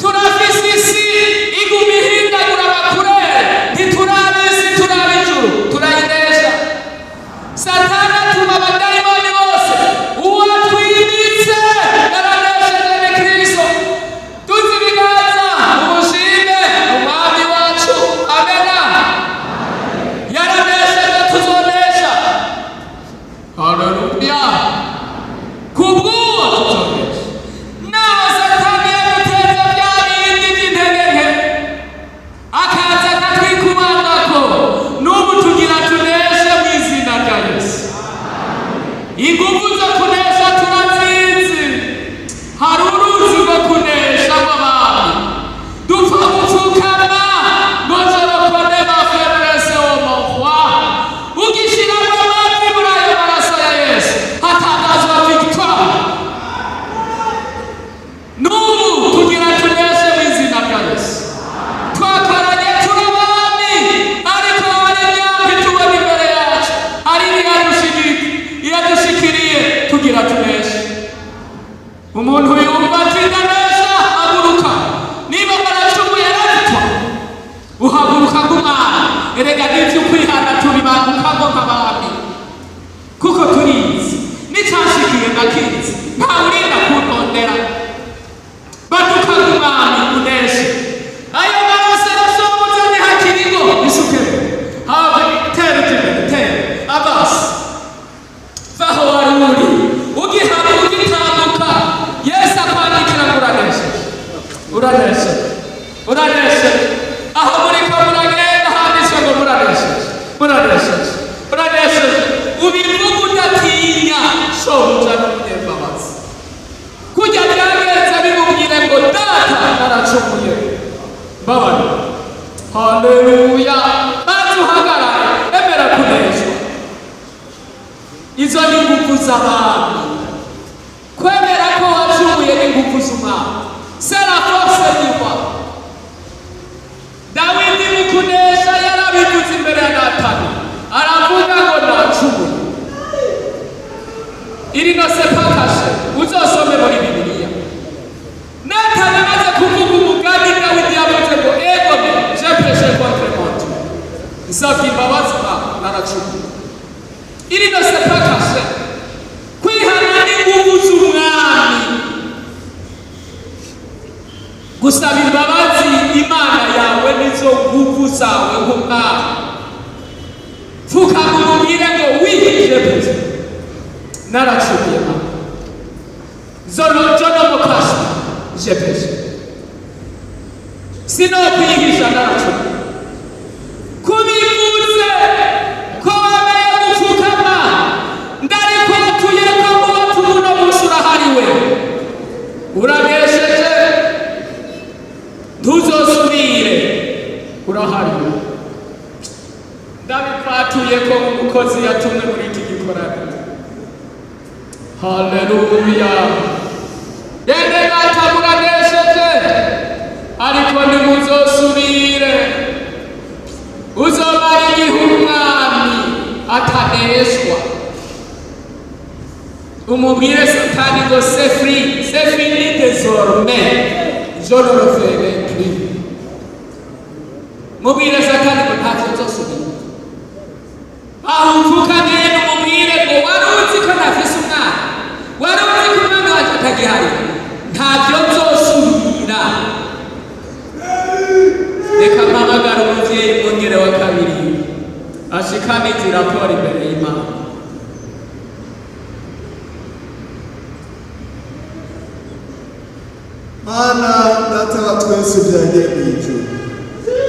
Turafise isi iguma ihindagura abakurere, ntituraba isi, turaba ijuru, turayinesha. Satani atuma abadayimoni bose, uwo twimitse yaranesheje, ni Kristo. Tuzi ibiganza, umushime umwami wacu. Amena. Yaranesheje, tuzonesha. Haleluya! Kubw'uwo tuzonesha. Naho Satani yaduteza bya bindi by'intege nke, akaza akatwikubangako, n'ubu tugira tuneshe mu izina rya Yesu. Ingufu zo kunesha turazizi. Hari uruzi rwo kunesha rw'abami. Dupfa gupfukama ngo: je reconnais ma faiblesse, ô mon roi. Ugishiramo amazi muri ayo maraso ya Yesu, hatangazwa victoire. N'ubu tugira tuneshe mu izina rya Yesu. Twakoranye turi abami, ariko hari imyaka tubona imbere yacu, hari iradushikiriye. Tugira tuneshe. Umuntu yumva ati ndanesha, haguruka. Niba waracumuye, arabitwa, uhaguruka nk'umwana. Erega n'ibyo kwihana tubibangukamo nk'abami, kuko turizi n'icyashikiye, ndakizi, ntawe urinda kuntondera. Baduka nk'umwami, uneshe. Ayo maraso arashobotse, ntihakiriho isuke habe. Tera ujya tera abasi, vaho wari uri, ugihaba, ugitambuka, Yesu akwandikira ngo uranesheje, uranesheje, uranesheje. Aho muriko muragenda handitswe ngo muranesheje, muranesheje, muranesheje. Ubivuga udatinya. Shobuja n'umunyembabazi. Kujya byagenze, bimubwire ngo: data, naracumuye, mbabarira. Haleluya! Maze uhagarare, emera kuneshwa. Izo ni ingufu z'abami. Kwemera ko wacumuye ni ingufu z'umwami, c'est la force du roi. Dawidi mu kunesha yarabivuze imbere ya Natani, aravuga ngo nacumuye. Il ne s'est pas caché. Uzosome muri Bibiliya, Natani amaze kuvuga umugani, Dawidi yavuze ngo: ego, j'ai péché contre mon Dieu, nsabye imbabazi, naracumuye. Il ne s'est pas caché. Kwihana n'ingufu z'umwami. Gusaba imbabazi Imana yawe nizo nguvu zawe nk'umwami. Pfukama, umubwire ngo: oui, j'ai péché, naracumuye Mama. Zono je ne me cache, j'ai péché, sinokwihisha, naracumuye. Kubivuga. Uranesheje, ntuzosubire, urahari. Ndabipfatuye ko umukozi yatumwe muri iki gikoraniro. Haleluya! Bene data, muranesheje, ariko ntimuzosubire. Uzomara igihe umwami ataneshwa, umubwire Satani ngo: "C'est fini, c'est fini, désormais je ne le ferai plus." Mubwire Satani ngo ntacyo nzosubira. Aho upfukamye, umubwire ngo: "Wari uzi ko ntafise umwana, wari uzi ko umwana wacu atagihari, ntabyo nzosubira." Reka mpamagara umuvyeyi mwongere wa kabiri ashikane izi raporo imbere y'Imana. Mana Data wa twese byagiye mu ijuru,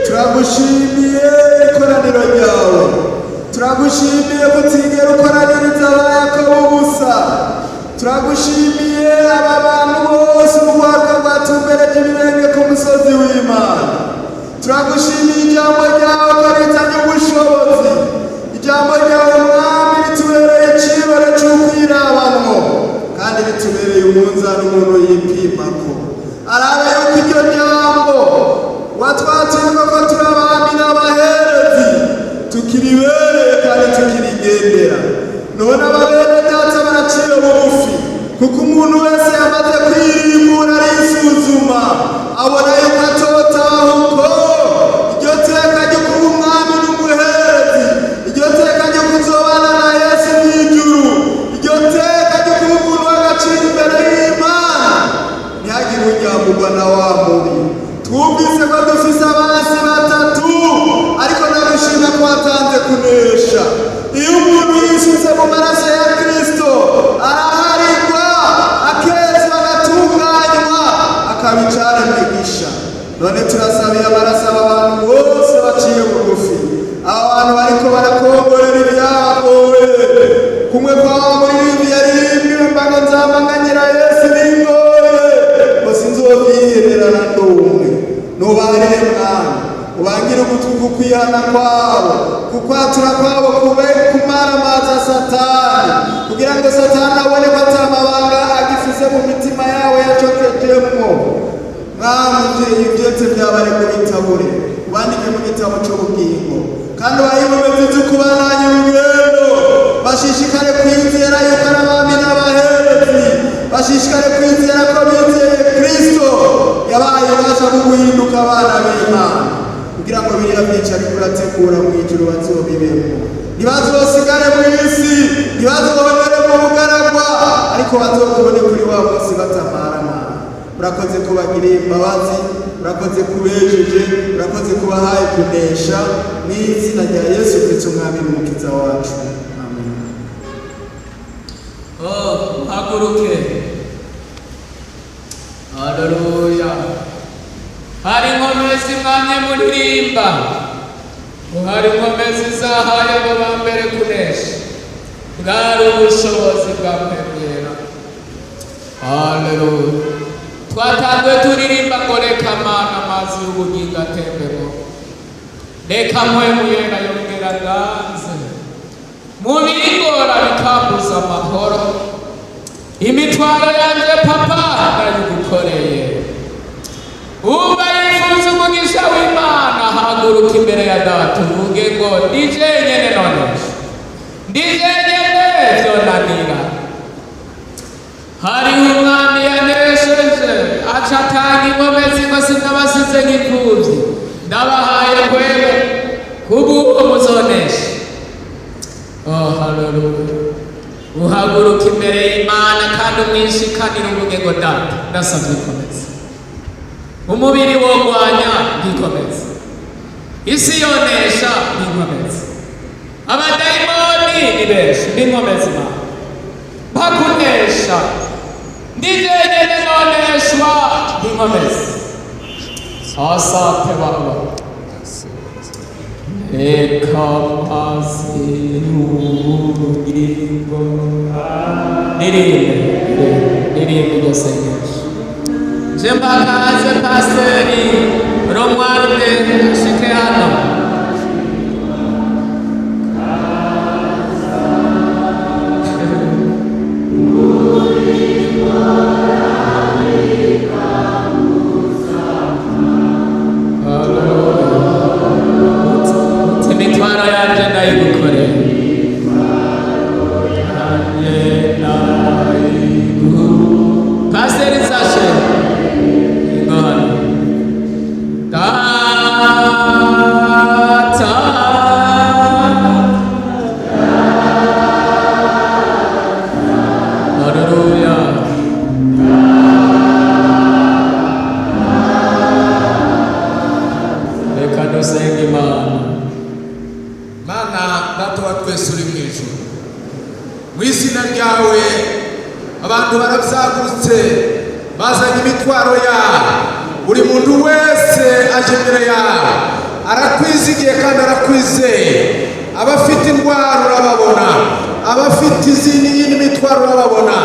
turagushimiye ikoraniro ryawe, turagushimiye kutigera ukoraniriza abayakobo ubusa. Turagushimiye aba bantu bose urwaruka rwatumbereje ibirenge ku musozi w'Imana. Turagushimiye ijambo ryawe ko rizanye ubushobozi. Ijambo ryawe, Mwami, ritubereye icibore c'ukwirabanwo, kandi ritubereye umunzani umuntu yipimako araba yuko iryo jambo watwatuye koko turi abami n'abaherezi tukiribereye kandi tukirigendera. None ababene data baraciye bugufi, kuko umuntu wese yamaze kwirimbura, arisuzuma, abona yuko atotaha uko iryo teka ryo kuba umwami n'umuherezi, iryo teka ryo kuzobana na Yesu mw'ijuru, iryo teka ryo kuba umuntu w'agaciro imbere y'Imana. Ntihagire uryamburwa na wa mubi. Twumvise ko dufise abansi batatu, ariko ndagushima ko watanze kunesha. Iyo umuntu yisutse mu maraso ya Kristo, araharigwa, akezwa, agatunganywa, akaba icaremwe gisha. None turasabiye amaraso aba bantu bose baciye bugufi, aba bantu bariko barakongorera ibyabagoye, kumwe kwa wa muririmbi yaririmbiwe mbago nzamanganyira Yesu bingoye ngo sinzovyihererana ndumwe. Nubarire, Mwami, ubangire ugutwi kukwihana kwabo, kukwatura kwabo kube kumaramaza Satani, kugira ngo Satani abone ko ata mabanga agifise mu mitima yawe yacokejemwo. Mwami, ivyetse byabareko bitabure, ubandike mu gitabo c'ubugingo, kandi ubahe inkomezi z'ukubandanya urugendo. Bashishikare kwizera yuko ari abami n'abaherezi, bashishikare kwizera ko bizeye Kristo yabaye ubasha bwo guhinduka abana b'Imana, kugira ngo biriya byicaro urategura mu ijuru bazobibemo, ntibazosigare mu isi, ntibazobonere mu bugaragwa, ariko bazokubone kuri wa munsi batamaramara. Urakoze kubagiriye imbabazi, urakoze kubejeje, urakoze kubahaye kunesha, mu izina rya Yesu Kristo, Umwami n'Umukiza wacu, amen. Oh, haguruke. Haleluya! Hari inkomezi mwamye muririmba, hari inkomezi zahaye abo ba mbere kunesha, bwari ubushobozi bwa Mpwemu. Haleluya! Twatanzwe turirimba ngo: "Reka Mana amazi y'ubugingo atembemo, reka Mpwemu Yera yongera aganze mu bingora bikambuza amahoro, imitwaro yanje Papa ndayigukoreye." Umva, yifuza umugisha w'Imana, haguruka imbere ya Data uvuge ngo: "Ndi jenyene nonesha, ndi jenyene vyonanira." Hariho umwami yanesheje, aca atanga inkomezi ngo: "Sinabasize nk'imfuvyi, ndabahaye kwebe kubw'uwo muzonesha." Oh, haleluya! Uhaguruka imbere y'Imana kandi umwishikanire, uvuge ngo: "Data, ndasabye ikomeze. Umubiri wogwanya, ngikomeze. Isi yonesha, ngikomeze. Abadayimoni ni benshi, nginkomeze. Imana bakunesha, ndi jenyene noneshwa, nginkomeze." Asante Baba. Reka amazi y'ubugingo. Ririmbe, ririmbe iryo sengesho. Nje mpakaze Pasiteri Romualde ashike hano. Imitwaro yanje ndayigukoreye. Pasiteri Sashe, ingorane. Data. Haleluya. Reka dusenge Imana. Mana Data wa twese uri mu ijuru, mu izina ryawe abantu barabyagutse, bazanye imitwaro yabo. Buri muntu wese aje imbere yawe arakwizigiye kandi arakwizeye. Abafite indwara urababona, abafite izindi yindi mitwaro urababona,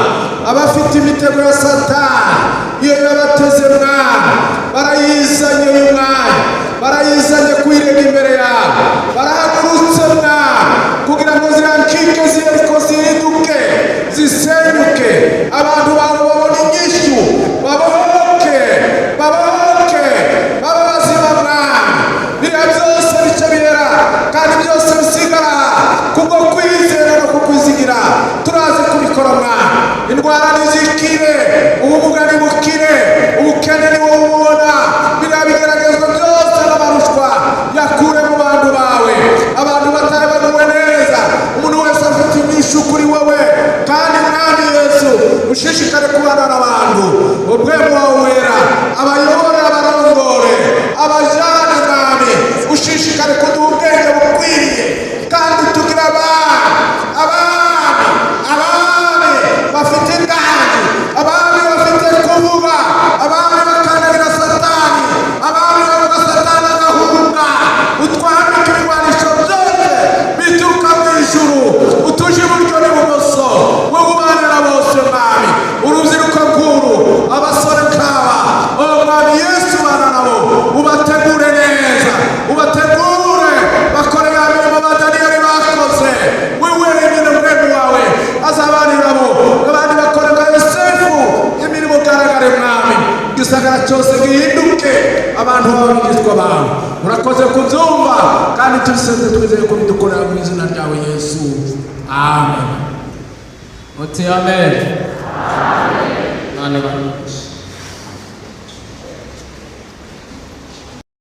abafite imitego ya Satani iyo yabateze, Mwana, barayizanye uyu mwanya, barayizanye kuyirega imbere yawe. Barahagurutse, Mwana, kugira ngo ziriya nkike z'Yeriko zihinduke, zisenyuke, abantu bawe babone inyishu, babohoke, babohoke, babe bazima. Mwana, biriya byose bice bihera kandi byose bisigara kubwo kwizera no kukwizigira. Turazi kubikora, Mwana. Indwara nizikire, ubumuga nibukire, ubukene ni wowe ububona. Biriya bigeragezwa byose n'amarushwa yakure mu bantu bawe, abantu batari baguwe neza. Umuntu wese afite inyishu kuri wowe. Kandi Mwami Yesu, ushishikare kubana n'abantu, urwego wawe wera abayobore, abarongore, abajane. Mwami, ushishikare kuduha ubwenge bukwiriye kandi tugire abami, abami, abami bafite inganji, abami bafite kuvuga, abami bakandagira Satani, abami bavuga Satani agahunga. Utwambike ibigwanisho byose bituruka mu ijuru, utuje iburyo n'ibumoso, wowe ubane na bose. Mwami, urubyiruko rw'uru, abasore nk'aba, oh Mwami Yesu, bana nabo, ubategure neza, ubategure bakore ya mirimo ba Daniyeli bakoze. Wewe wenyine mwemu wawe azabanira nabo, abandi bakore nka Yosefu, imirimo igaragare. Mwami, igisagara cyose gihinduke, abantu bawe bigizwe bawe. Urakoze kubyumva kandi tubisenze twizeye ko bidukorera, mu izina ryawe Yesu, amen. Muti amen. Imana ibahe umugisha.